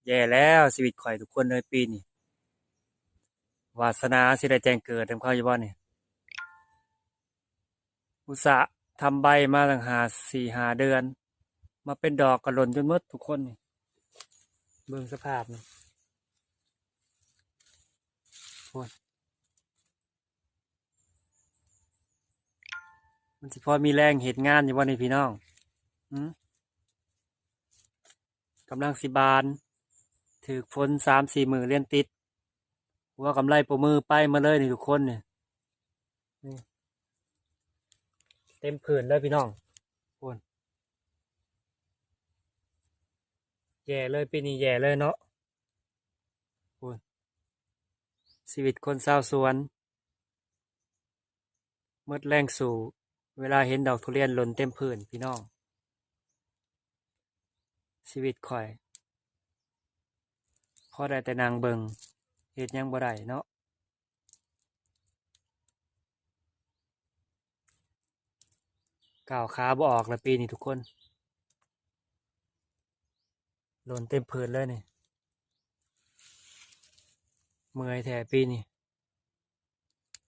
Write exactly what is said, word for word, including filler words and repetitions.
แย่แล้วชีวิตข่อยทุกคนเลยปีนี้ วาสนาสิได้แจ้งเกิดนำเขาอยู่บ่นี่ อุตส่าห์ทำใบมาตั้งห้า สี่ ห้า เดือน มาเป็นดอกกะหล่นจนหมดทุกคนนี่ เบิ่งสภาพนี่ โอ้ย มันสิพอมีแรงเฮ็ดงานอยู่บ่นี่พี่น้อง หืม กำลังสิบาน ถืกฝนสามสี่มื้อเรียนติด หัวกำไลปรบมือไปมาเลยนี่ทุกคนนี่ นี่ เต็มผืนเลยพี่น้อง โอ้ย แย่เลยปีนี้แย่เลยเนาะ โอ้ย ชีวิตคนชาวสวน หมดแรงสู้ เวลาเห็นดอกทุเรียนหล่นเต็มพื้นพี่น้อง ชีวิตข่อย พอได้แต่นั่งเบิ่ง เฮ็ดหยังบ่ได้เนาะ ก้าวขาบ่ออกละปีนี้ทุกคน หล่นเต็มพื้นเลยนี่ เมื่อยแท้ปีนี้